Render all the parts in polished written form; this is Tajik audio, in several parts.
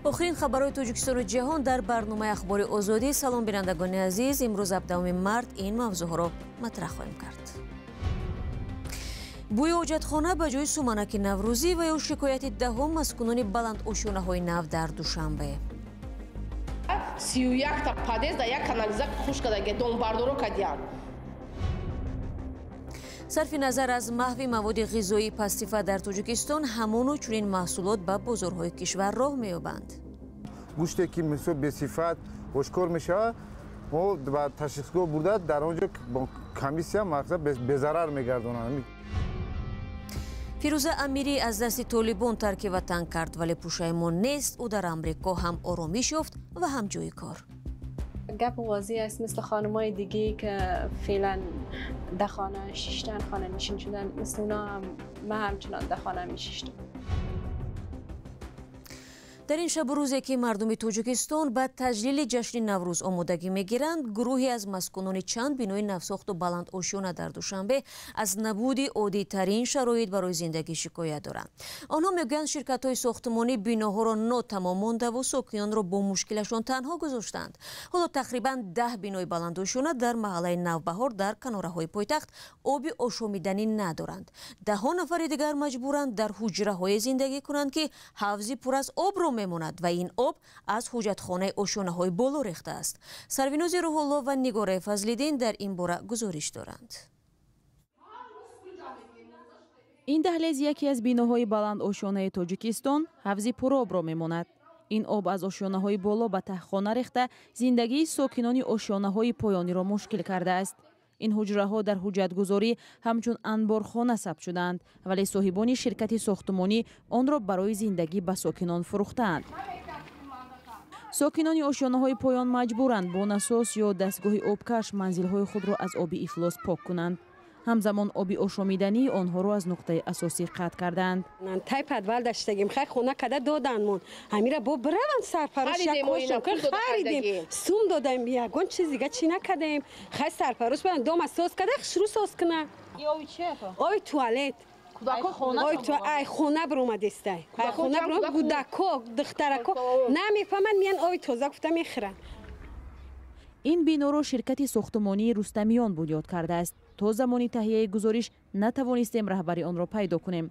Охирин хабарҳои Тоҷикистону ҷаҳон дар барномаи Ахбори Озодӣ. Салом, бинандагони азиз. Имрӯз 17 март ин мавзӯъҳоро матраҳ хоҳем кард. Бӯи ҳоҷатхона ба ҷои суманаки наврӯзӣ ва ё шикояти даҳум маскунони баландошёнаҳои нав дар Душанбе. 31та подъезд дар як канализа хуш кардаги домбардоро кардиянд. Сарфи назар аз маҳви маводи ғизоии пастсифат дар Тоҷикистон, ҳамону чунин маҳсулот ба бозорҳои кишвар роҳ меёбанд. Гӯште ки мисол бесифат ошкор мешавад, мо ба ташхисгоҳ бурда, дар он ҷо комиссия мақсад безарар мегардонанд. Фирӯза Амирӣ аз дасти Толибон тарки ватан кард, вале пушаймон нест. Ӯ дар Амрико ҳам оромиш ёфт ва ҳам ҷои кор. گپ واضح است، مثل خانمای دیگه که فعلا در خانه شیشتن، خانه نشین شدن، مثل اونا هم من همچنان در خانه می شیشتم. Дар ин шабу рӯзе ки мардуми Тоҷикистон ба таҷлили ҷашни Наврӯз омодагӣ мегиранд, гурӯҳе аз маскунони чанд бинои навсохту баландошёна дар Душанбе аз набуди оддитарин шароит барои зиндагӣ шикоят доранд. Онҳо мегӯянд, ширкатҳои сохтмонӣ биноҳоро нотамом мондаву сокинонро бо мушкилашон танҳо гузоштанд. Ҳоло тақрибан 10 бинои баландошёна дар маҳаллаи Навбаҳор дар канораҳои пойтахт оби ошомиданӣ надоранд. Даҳҳо нафари дигар маҷбуранд дар ҳуҷраҳое зиндагӣ кунанд, ки ҳавзи пур аз обро мемонад ва ин об аз ҳуҷатхонаи ошёнаҳои боло рехтааст. Сарвинози Рӯҳулло ва Нигораи Фазлиддин дар ин бора гузориш доранд. Ин даҳлез яке аз биноҳои баландошёнаи Тоҷикистон ҳавзи пуробро мемонад. Ин об аз ошёнаҳои боло ба таҳхона рехта, зиндагии сокинони ошёнаҳои поёниро мушкил кардааст. Ин ҳуҷраҳо дар ҳуҷҷатгузорӣ ҳамчун анборхона сабт шудаанд, вале соҳибони ширкати сохтмонӣ онро барои зиндагӣ ба сокинон фурӯхтаанд. Сокинони ошёнаҳои поён маҷбуранд бо насос ё дастгоҳи обкаш манзилҳои худро аз оби ифлос пок кунанд. Ҳамзамон оби ошомидании онҳоро аз нуқтаи асосӣ қатъ кардаанд. Тай подвал даштагим, хай хона када доданмон. Ҳамира бо бираванд сарпарош харидем, сум додаем, ягон чиз дига чӣ накардаем. Хай сарпарош баранд дома соз када, хушрӯ соз кунад. Оби туалет. Ай хона биромадестай. Ай хона биром кӯдако, духтарако намефаҳманд, меян оби тоза гуфта мехӯранд. Ин биноро ширкати сохтмонии Рустамиён бунёд кардааст. То замони таҳияи гузориш натавонистем раҳбари онро пайдо кунем.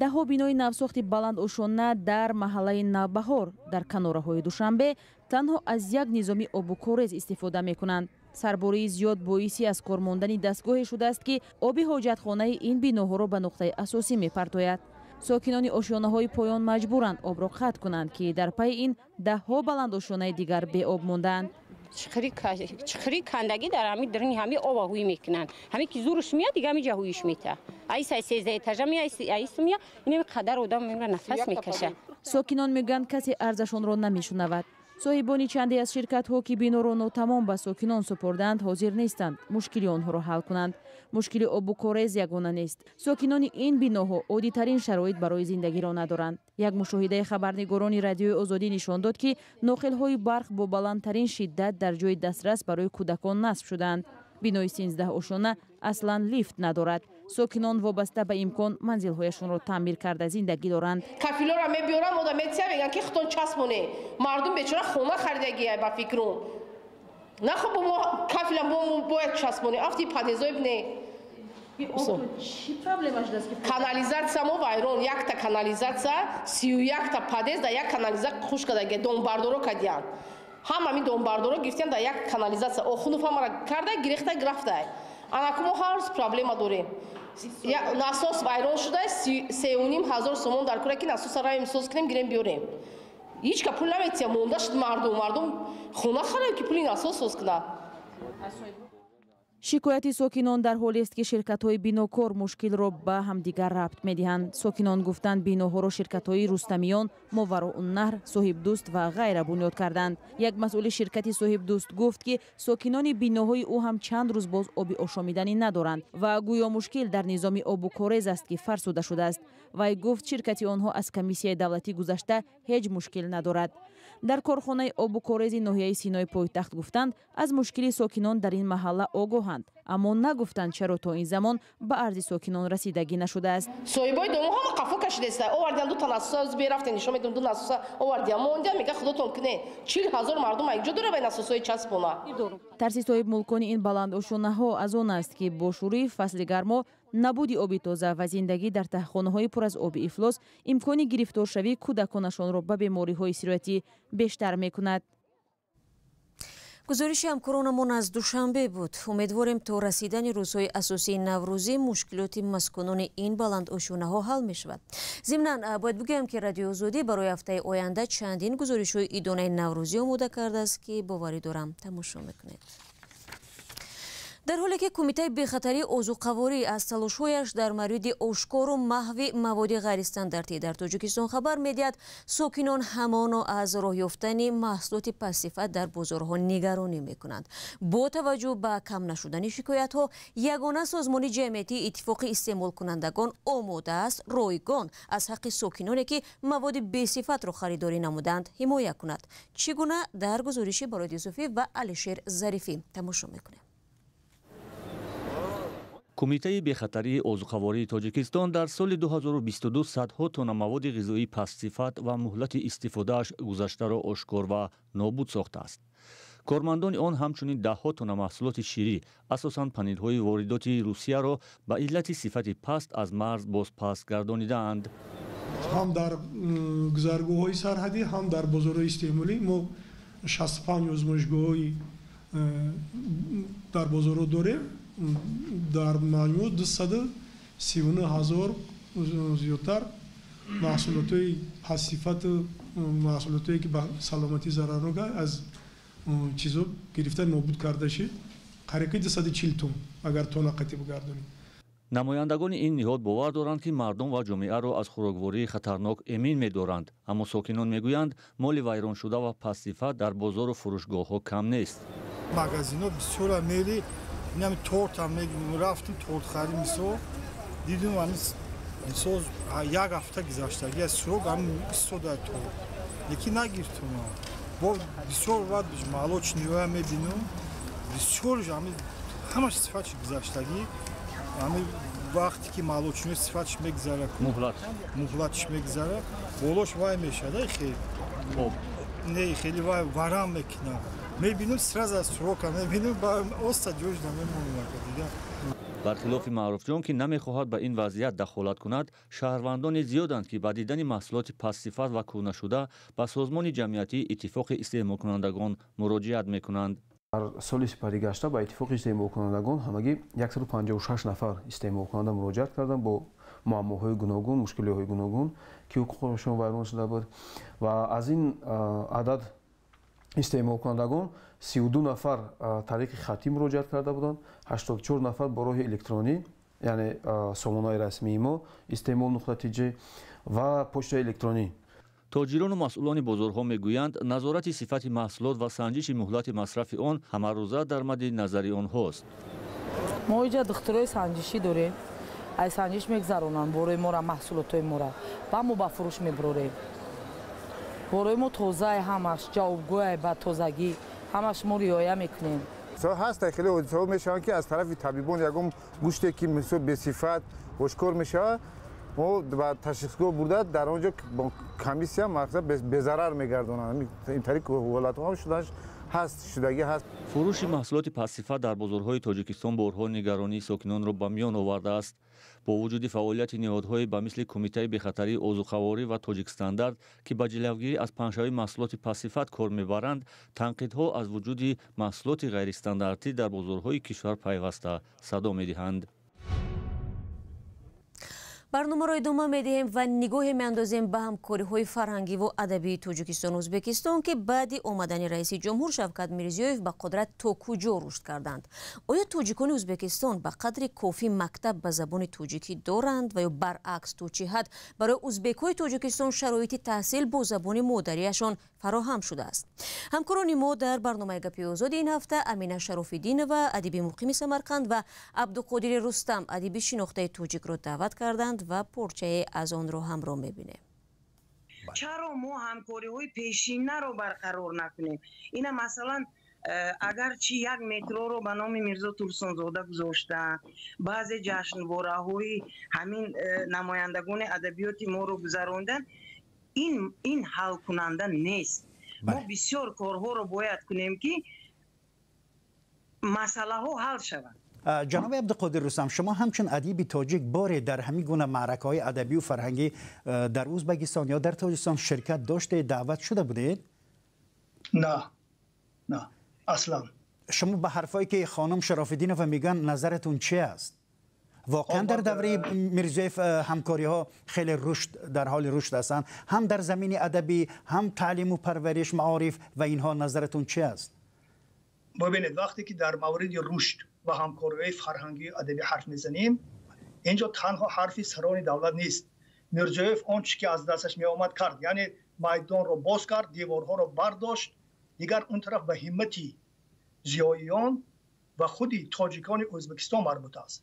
Даҳҳо бинои навсохти баландошёна дар маҳаллаи Навбаҳор дар канораҳои Душанбе танҳо аз як низоми обу корез истифода мекунанд. Сарбории зиёд боиси аз кор мондани дастгоҳе шудааст, ки оби ҳоҷатхонаи ин биноҳоро ба нуқтаи асосӣ мепартояд. Сокинони ошёнаҳои поён маҷбуранд обро қатъ кунанд, ки дар пайи ин даҳҳо баландошёнаи дигар беоб мондаанд. Чиқири кандагӣ дар ҳами даруни ҳами оба ҳуй мекунанд. Ҳами ки зурш меяд, дига ҳами ҷа ҳуиш мета. Ай сай 13 этажа мея, айс мея, инами қадар одам мемра нафас мекашад. Сокинон мегӯянд, касе арзашонро намешунавад. Соҳибони чанде аз ширкатҳо, ки биноро нотамом ба сокинон супурдаанд, ҳозир нестанд мушкили онҳоро ҳал кунанд. Мушкили обу корез ягона нест. Сокинони ин биноҳо оддитарин шароит барои зиндагиро надоранд. Як мушоҳидаи хабарнигорони Радиои Озодӣ нишон дод, ки ноқилҳои барқ бо баландтарин шиддат дар ҷои дастрас барои кӯдакон насб шудаанд. Бинои 13 ошёна аслан лифт надорад. Сокинон вобаста ба имкон манзилҳояшонро таъмир карда зиндагӣ доранд. Кафилоро мебиёрам, ода метия, мегӯянд, ки худтон часпоне. Мардум бечора хона харидагия ба фикрум. Нахо бо мо кафила мо бояд часпоне. Афти подъездои бне. Канализатсия мо вайрон, якта канализатсия, 31та подъезд дар як канализатсия хуш кардагия, домбардоро кардиянд. Ҳама ҳамин домбардоро гирифтиянд дар як канализатсия. Охунуф ҳамара карда, гирехта рафтай. Анаку мо ҳар рӯз проблема дорем. Насос вайрон шуда, 3,5 ҳазор сомон дар кора, ки насоса равем соз кунем, гирем биёрем. Ҳеҷ ка пул наметия, монда шуд мардум. Мардум хона харад, ки пули насос соз кунад. Шикояти сокинон дар ҳолест, ки ширкатҳои бинокор мушкилро ба ҳамдигар рабт медиҳанд. Сокинон гуфтанд, биноҳоро ширкатҳои Рустамиён, Мовароуннаҳр, Соҳибдӯст ва ғайра бунёд карданд. Як масъули ширкати Соҳибдӯст гуфт, ки сокинони биноҳои ӯ ҳам чанд рӯз боз оби ошомиданӣ надоранд ва гӯё мушкил дар низоми обу корез аст, ки фарсуда шудааст. Вай гуфт, ширкати онҳо аз комиссияи давлатӣ гузашта ҳеҷ мушкил надорад. Дар корхонаи обу корези ноҳияи Синои пойтахт гуфтанд, аз мушкили сокинон дар ин маҳалла огоҳанд. огоҳанд, аммо нагуфтанд, чаро то ин замон ба арзи сокинон расидагӣ нашудааст. Соҳибои домо ҳама қафо кашидаста, овардиан ду та насоса, берафте нишон медум, ду насоса овардиан мондиан, мега худотон куне, 40 000 мардум якҷо дора, вай насосҳои часпона. Тарси соҳибмулкони ин баландошонаҳо аз он аст, ки бо шурӯи фасли гармо набуди оби тоза ва зиндагӣ дар таҳхонаҳои пур аз оби ифлос имкони гирифторшавии кӯдаконашонро ба бемориҳои сироятӣ бештар мекунад. Гузориши ҳамкоронамон аз Душанбе буд. Умедворем, то расидани рӯзҳои асосии наврӯзӣ мушкилоти маскунони ин баландошёнаҳо ҳал мешавад. Зимнан, бояд бигӯям, ки Радиои Озодӣ барои ҳафтаи оянда чандин гузоришҳои идонаи наврӯзӣ омода кардааст, ки боварӣ дорам, тамошо мекунед. Дар ҳоле ки Кумитаи бехатарии озуқаворӣ аз талошҳояш дар мавриди ошкору маҳви маводи ғайристандартӣ дар Тоҷикистон хабар медиҳад, сокинон ҳамоно аз роҳ ёфтани маҳсулоти пастсифат дар бозорҳо нигаронӣ мекунанд. Бо таваҷҷӯҳ ба кам нашудани шикоятҳо, ягона созмони ҷамъиятии Иттифоқи истеъмолкунандагон омода аст ройгон аз ҳаққи сокиноне, ки маводи бесифатро харидорӣ намуданд, ҳимоя кунад. Чӣ гуна, дар гузориши Бароди Юсуфӣ ва Алишер Зарифӣ тамошо мекунем. Кумитаи бехатарии озуқавории Тоҷикистон дар соли 2022 садҳо тонна маводи ғизоии пастсифат ва муҳлати истифодааш гузаштаро ошкор ва нобуд сохтааст. Кормандони он ҳамчунин даҳҳо тонна маҳсулоти ширӣ, асосан панирҳои воридоти Русияро, ба иллати сифати паст аз марз бозпас гардонидаанд. Ҳам дар гузаргоҳҳои сарҳадӣ, ҳам дар бозорҳои истеъмолӣ мо 65 озмоишгоҳҳои дар бозорҳо дорем. Дар маҷмӯъ 239 000 зиёдтар маҳсулотҳои пастсифату маҳсулотҳое, ки ба саломатӣ зарарнок, аз чизо гирифта нобуд карда шид, қариби 240 тонн, агар тонна қатӣ бигардонем. Намояндагони ин ниҳод бовар доранд, ки мардум ва ҷомеаро аз хӯроквории хатарнок эмин медоранд, аммо сокинон мегӯянд, моли вайроншуда ва пастсифат дар бозору фурӯшгоҳҳо кам нест. Магазино бисёра мери, инами тортам рафтим, торт харид, мисол, дидум, ами мисол, як ҳафта гузаштагӣ аз срок ами истода торт, лекин нагирифтум. Бо бисёр вақт молочный ҳоя мебинум, бисёр ами ҳамаш сифатш гузаштагӣ. Ами вақте ки молочный сифатш мегузара, муҳлатш мегузара, болош вай мешада, хел не, хеле вай варам мекунад. Мебинум, сразу срока мебинум, оста ҷош намемонам дига. Бархилофи Маъруфҷон, ки намехоҳад ба ин вазъият дахолат кунад, шаҳрвандони зиёданд, ки ба дидани маҳсулоти пастсифат ва кӯҳнашуда ба созмони ҷамъиятии Иттифоқи истеъмолкунандагон муроҷиат мекунанд. Дар соли сипаригашта ба Иттифоқи истеъмолкунандагон ҳамагӣ 156 нафар истеъмолкунанда муроҷиат карданд бо муаммоҳои гуногун, мушкилиҳои гуногун, ки ҳуқуқашон вайрон шуда буд, ва аз ин адад истеъмолкунандагон 32 нафар тариқи хаттӣ муроҷиат карда буданд, 84 нафар бо роҳи электронӣ, яъне сомонаи расмии мо истеъмол.тж ва почтаи электронӣ. Тоҷирону масъулони бозорҳо мегӯянд, назорати сифати маҳсулот ва санҷиши муҳлати масрафи он ҳамарӯза дар мадди назари онҳост. Мо иҷа духтурои санҷишӣ дорем, ай санҷиш мегзаронанд борои мора, маҳсулотҳои мора, ба мо ба фурӯш мебурорем. Борои мо тозае, ҳамаш ҷавобгӯе ба тозагӣ, ҳамаш мо риоя мекунем. Ҳаст, хеле ҳодисаҳо мешаванд, ки аз тарафи табибон ягон гӯште, ки мисол бесифат ошкор мешавад, мо ба ташхисгоҳ бурда, дар он ҷо комиссия мақсад безарар мегардонанд. Ин тариқ ҳолатҳо ҳам шудааш ҳаст, шудагӣ ҳаст. Фурӯши маҳсулоти пастсифат дар бозорҳои Тоҷикистон борҳо нигаронии сокинонро ба миён овардааст. Бо вуҷуди фаъолияти ниҳодҳое ба мисли Кумитаи бехатарии озуқаворӣ ва Тоҷикстандарт, ки ба ҷилавгирӣ аз паҳншавии маҳсулоти пастсифат кор мебаранд, танқидҳо аз вуҷуди маҳсулоти ғайристандартӣ дар бозорҳои кишвар пайваста садо медиҳанд. Барномаро идома медиҳем ва нигоҳе меандозем ба ҳамкориҳои фарҳангиву адабии Тоҷикистону Ӯзбекистон, ки баъди омадани раиси ҷумҳур Шавкат Мирзиёев ба қудрат то куҷо рушд карданд. Оё тоҷикони Ӯзбекистон ба қадри кофӣ мактаб ба забони тоҷикӣ доранд ва ё баръакс, то чӣ ҳад барои узбекҳои Тоҷикистон шароити таҳсил бо забони модариашон фароҳам шудааст? Ҳамкорони мо дар барномаи Гапи озоди ин ҳафта Амина Шарофиддинова, адиби муқими Самарқанд, ва Абдуқодири Рустам, адиби шинохтаи тоҷикро даъват карданд ва порчае аз онро ҳамроҳ мебинем. Чаро мо ҳамкориҳои пешинаро барқарор накунем? Ина, масалан, Агарчи як метроро ба номи Мирзо Турсунзода гузоштанд, баъзе ҷашнвораҳои ҳамин намояндагони адабиёти моро гузаронданд, ин ҳалкунанда нест. Мо бисёр корҳоро бояд кунем, ки масъалаҳо ҳал шаванд. Ҷаноби Абдуқодир Рустам, шумо ҳамчун адиби тоҷик боре дар ҳамин гуна маъракаҳои адабию фарҳангӣ дар Ӯзбекистон ё дар Тоҷикистон ширкат доштед, даъват шуда будед? На, на, аслан. Шумо ба ҳарфое ки хонум Шарофиддинова мегӯянд назаратон чи аст? Воқеан дар давраи Мирзиёев ҳамкориҳо хеле рушд дар ҳоли рушд ҳастанд, ҳам дар замини адабӣ, ҳам таълиму парвариш, маориф ва инҳо, назаратон чи аст? Бубинед, вақте ки дар мавриди рушд ва ҳамкориҳои фарҳангию адабӣ ҳарф мезанем, инҷо танҳо ҳарфи сарони давлат нест. Мирзиёев он чӣ ки аз дасташ меомад кард, яъне майдонро боз кард, деворҳоро бардошт. Дигар он тараф ба ҳиммати зиёиён ва худи тоҷикони Ӯзбекистон марбут аст.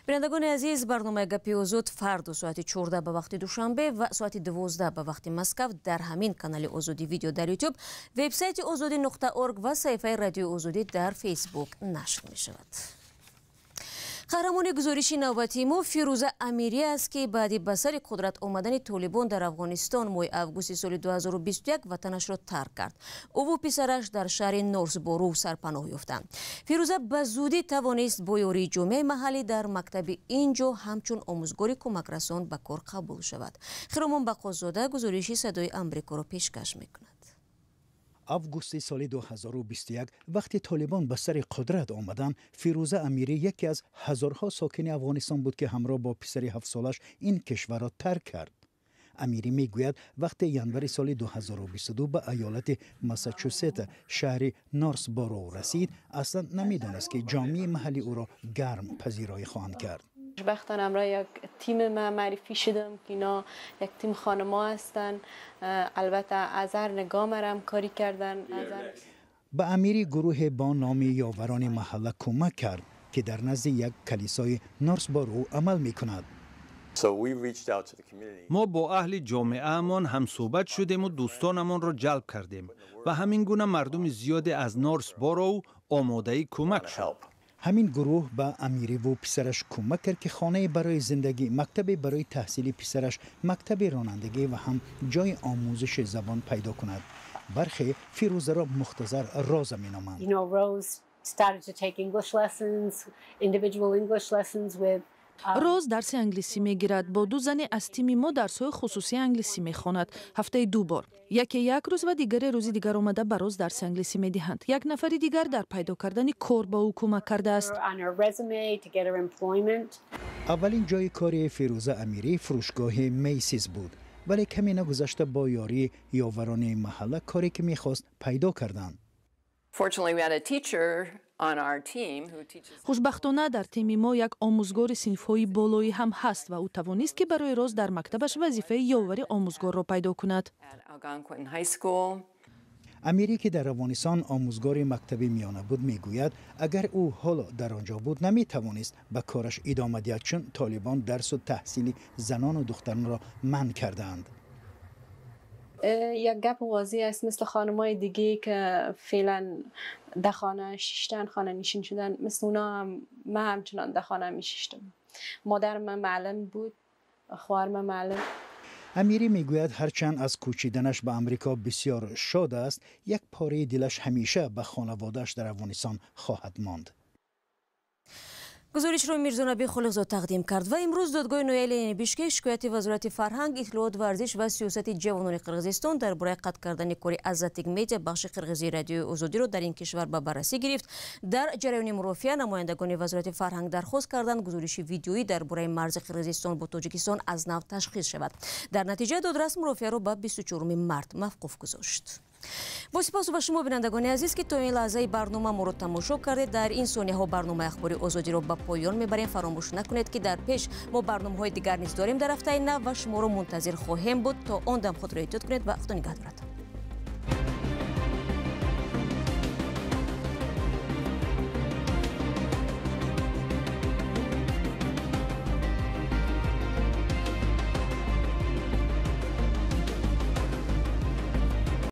Бинандагони азиз, барномаи Гапи Озод фардо соати 14 ба вақти Душанбе ва соати 12 ба вақти Москав дар ҳамин канали Озодӣ Видео дар Ютуб, вебсайти озодӣ.орг ва саҳифаи Радиои Озодӣ дар Фейсбук нашр мешавад. Қаҳрамони гузориши навбатии мо Фирӯза Амирӣ аст, ки баъди ба сари қудрат омадани Толибон дар Афғонистон моҳи августи соли 2021 ватанашро тарк кард. Ӯву писараш дар шаҳри Норсбору сарпаноҳ ёфтанд. Фирӯза ба зудӣ тавонист бо ёрии ҷомеаи маҳаллӣ дар мактаби ин ҷо ҳамчун омӯзгори кӯмакрасон ба кор қабул шавад. Хиромон Бақозода гузориши Садои Амрикоро пешкаш мекунад. Августи соли 2021 вақте Толибон ба сари қудрат омаданд, Фирӯза Амирӣ яке аз ҳазорҳо сокини Афғонистон буд, ки ҳамроҳ бо писари 7-солаш ин кишварро тарк кард. Амирӣ мегӯяд, вақте январи соли 2022 ба иёлати Массачусет, шаҳри Норсборо расид, аслан намедонист, ки ҷомеаи маҳаллӣ ӯро гарм пазироӣ хоҳанд кард. خوشبختانه همراه یک تیم من معرفی شدم که اینا یک تیم خانما هستن. البته از هر نگاه مرم کاری کردن. به امیری گروه با نام یاوران محله کمک کرد که در نزد یک کلیسای نورسبارو عمل می کند. Мо бо аҳли ҷомеаамон ҳамсӯҳбат шудему дӯстонамонро ҷалб кардем ва ҳамин гуна мардуми зиёде аз Норсбороу омодаи кӯмак шуд. Ҳамин гурӯҳ ба Амириву писараш кӯмак кард, ки хонае барои зиндагӣ, мактабе барои таҳсили писараш, мактаби ронандагӣ ва ҳам ҷои омӯзиши забон пайдо кунад. Бархе Фирӯзаро мухтасар Роза меноманд. Started to take English lessons, individual English lessons with Роз дарси англисӣ мегирад. Бо ду зане аз тими мо дарсҳои хусусии англисӣ мехонад, ҳафтаи ду бор. Яке як рӯз ва дигаре рӯзи дигар омада ба Роз дарси англисӣ медиҳанд. Як нафари дигар дар пайдо кардани кор ба ӯ кӯмак кардааст. on her resume to get her employment. Аввалин ҷои кори Фирӯза Амирӣ фурӯшгоҳи Мейсис буд, вале каме нагузашта бо ёрии ёварони маҳалла коре ки мехост пайдо карданд. Fortunately, we had a teacher on our team who teaches. Хушбахтона, дар тими мо як омӯзгори синфҳои болоӣ ҳам ҳаст ва ӯ тавонист, ки барои Роз дар мактабаш вазифаи ёвари омӯзгорро пайдо кунад. At Algonquin High School. Амирӣ, ки дар Афғонистон омӯзгори мактаби миёна буд, мегӯяд, агар ӯ ҳоло дар он ҷо буд, наметавонист ба кораш идома диҳад, чун Толибон дарсу таҳсили занону духтаронро манъ кардаанд. یک گپ واضح است، مثل خانمای دیگه که فعلا در خانه شیشتن، خانه نشین شدن، مثل اونا هم من همچنان در خانه می شیشتم. مادر من معلم بود، خواهر من معلم. امیری میگوید هرچند از کوچیدنش به امریکا بسیار شاد است، یک پاره دلش همیشه به خانوادهش در افغانستان خواهد ماند. Гузоришро Мирзонаби Холиқзод тақдим кард. Ва имрӯз додгоҳи ноҳияи Ленини Бишкек шикояти Вазорати фарҳанг, иттилоот, варзиш ва сиёсати ҷавонони Қирғизистон дар бораи қатъ кардани кори Азаттик Медиа, бахши қирғизии Радиои Озодиро дар ин кишвар ба баррасӣ гирифт. Дар ҷараёни мурофиа намояндагони Вазорати фарҳанг дархост карданд, гузориши видеоӣ дар бораи марзи Қирғизистон бо Тоҷикистон аз нав ташхис шавад. Дар натиҷа додрас мурофиаро ба 24 март мавқуф гузошт. Бо сипосу ба шумо, бинандагони азиз, ки то ин лаҳзаи барнома моро тамошо кардед. Дар ин сонияҳо барномаи Ахбори Озодиро ба поён мебарем. Фаромӯш накунед, ки дар пеш мо барномаҳои дигар низ дорем дар ҳафтаи нав ва шуморо мунтазир хоҳем буд. То он дам худро эҳтиёт кунед ва Худо нигаҳдоратон.